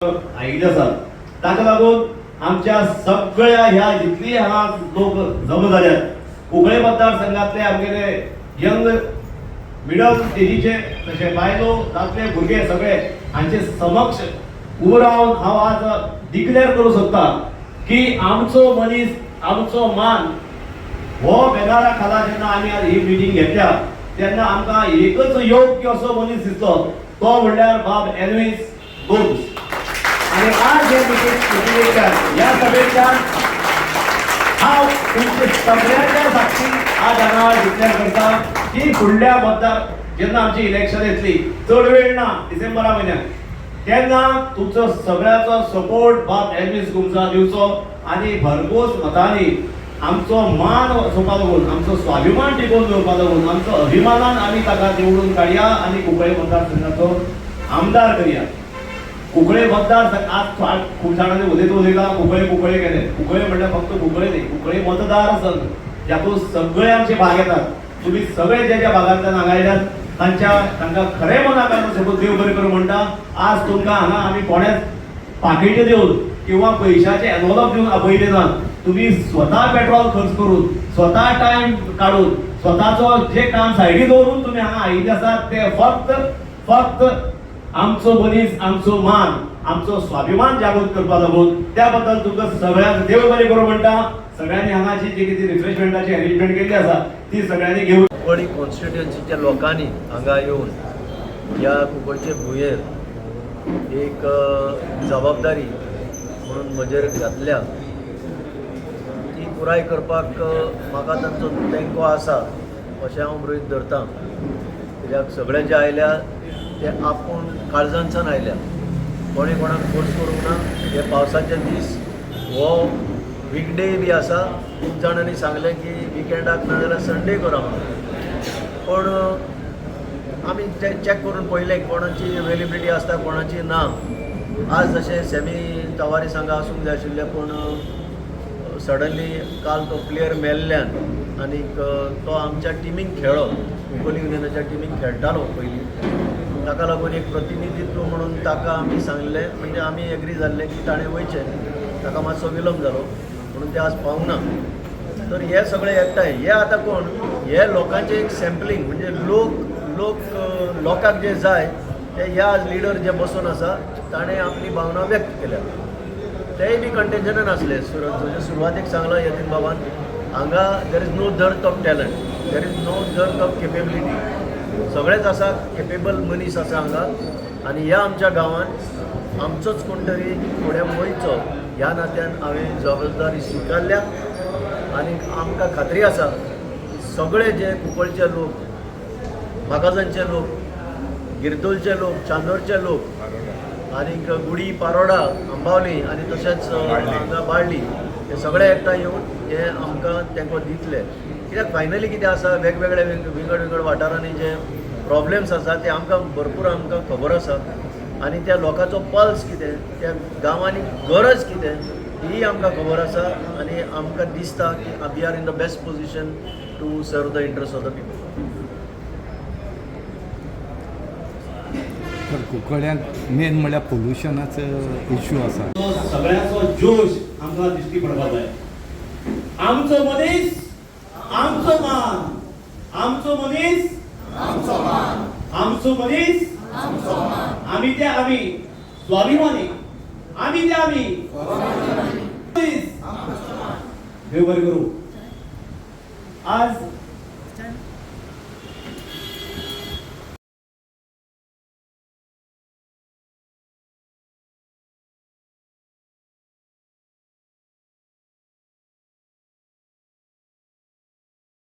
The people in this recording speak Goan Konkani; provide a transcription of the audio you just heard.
आयिल्ले आसात. ताका लागून आमच्या सगळ्या ह्या जितली हांगा लोक जमा जाल्यात, कुंकळे मतदारसंघातले आमगेले यंग, मिडल एजीचे, तशे बायलो, दादले, भुरगे सगळे हांचे समक्ष उबो रावन हांव आज डिक्लेअर करूं सोदता की आमचो मनीस आमचो मान हो बॅनरा खाला जेन्ना आमी आज ही मिटींग घेतल्या तेन्ना आमकां एकच योग्य असो मनीस दिसलो, तो म्हणल्यार बाब एल्वीस गोम्स. आणि आज हे मिटिंगेच्यान, ह्या सभेच्यान हांव तुमचे सगळ्यांच्या साक्षी आज हांगा डिक्लेअर करता की फुडल्या मतदार जेन्ना आमची इलेक्शन येतली, चड वेळ ना, डिसेंबरा म्हयन्याक, तेन्ना तुमचो सगळ्याचो सपोर्ट बाब एल्वीस गोम्सा दिवचो आनी भरघोस मतांनी आमचो मान वचोवपा लागून, आमचो स्वाभिमान टिकोवन दवरपा लागून, आमचो अभिमानान आमी ताका निवडून काडया आनी कुंकळे मतदारसंघाचो आमदार करया. कुंकळे मतदार आज खूब जाणांनी उलयता उलयता कुंकळे कुंकळे केले. कुंकळे म्हणल्यार फक्त कुंकळे न्ही, कुंकळे मतदारसंघ ज्यातून सगळे आमचे भाग येतात. तुम्ही सगळे ज्या ज्या भागांतल्यान हांगा आयल्यात तांच्या तांकां खरें मनाक सपोज देव बरें करूं म्हणटा. आज तुमकां हांगा आमी कोणेच पाकिटां दिवन किंवा पयशाचे एनवलप दिवन आपयले ना. तुम्ही स्वता पेट्रोल खर्च करून, स्वता टायम काडून, स्वताचो जे काम सायडी दवरून तुम्ही हांगा आयिल्ले आसात, ते फक्त फक्त आमचो मनीस आमचो मान, आमचो स्वाभिमान जागृत करपा लागून. त्या बद्दल तुमकां सगळ्यांक देव बरें करूं म्हणटा. सगळ्यांनी हांगाची जी कितें रिफ्रेशमेंटाची अरेंजमेंट केल्ली आसा ती सगळ्यांनी घेवन कुंकळी कॉन्स्टिट्युएन्सीच्या लोकांनी हांगा येवन ह्या कुंकळचे भुंयेर एक जबाबदारी म्हणून म्हजेर घातल्या, ती पुराय करपाक म्हाका तांचो तेंको आसा अशें हांव गृहीत धरता. कित्याक सगळे जे आयल्या ते आपूण काळजांतल्यान आयल्या, कोणें कोणाक फोर्स करूंक ना. हे पावसाचे दीस, हो विकडे बी आसा. खूब जाणांनी सांगलें की विकेंडाक ना जाल्यार संडे करा म्हणून, पूण आमी ते चॅक करून पळयलें कोणाची अवेलेबिलिटी आसता, कोणाची ना. आज जशें सेमी तवारी हांगा आसूंक जाय आशिल्लें, पूण सडनली काल तो प्लेयर मेल्ल्यान आनीक तो आमच्या टिमीक खेळ्ळो, कुंकळी युनियनाच्या टिमीक खेळटालो पयलीं, ताका लागून एक प्रतिनिधित्व म्हणून ताका आमी सांगलें, म्हणजे आमी एग्री जाल्ले की ताणें वयचें. ताका मातसो विलंब जालो म्हणून ते आज पावूंक ना. तर हे सगळे एकठांय हे आतां कोण हे लोकांचें एक सॅम्पलींग, म्हणजे लोक लोक लोकांक जे जाय ते ह्या आज लिडर जे बसून आसा ताणें आपली भावना व्यक्त केल्या. तेय बी कंटेन्शनान आसले. जशें सुरवातेक सांगलां यतीन बाबान, हांगा there is no dearth of talent, there is no dearth of capability. सगळेच आसा, केपेबल मनीस आसा हांगा. आनी ह्या आमच्या गांवांत आमचोच कोण तरी फुडें वयचो ह्या नात्यान हांवें जबाबदारी स्विकारल्या. आनी आमकां खात्री आसा की सगळे जे कुंकळचे लोक, मागाजांचे लोक, गिरदोलचे लोक, चांदोरचे लोक आनीक गुडी पारोडा, आंबावली आनी तशेंच हांगा बाळ्ळी, हे सगळे एकठांय येवन हे आमकां तेंको दितले. कित्याक फायनली कितें आसा, वेगवेगळे विंगड विंगड वाठारांनी जे प्रॉब्लेम्स आसा ते आमकां भरपूर आमकां खबर आसा. आनी त्या लोकांचो पल्स कितें, त्या गांवांनी गरज कितें, ही आमकां खबर आसा. आनी आमकां दिसता की we are in the best position to serve the interest of the people. तर कुंकळ्यांक मेन म्हणल्यार पोल्युशनाचो इश्यू आसा. तो सगळ्याचो जोश आमकां दिश्टी पडपाक जाय. आमचो मनीस आमचो मान, आमचो मनीस आमचो मनीस, आमी ते आमी स्वाभिमानी, आमी ते आमी मनीस. देव बरें करूं. आज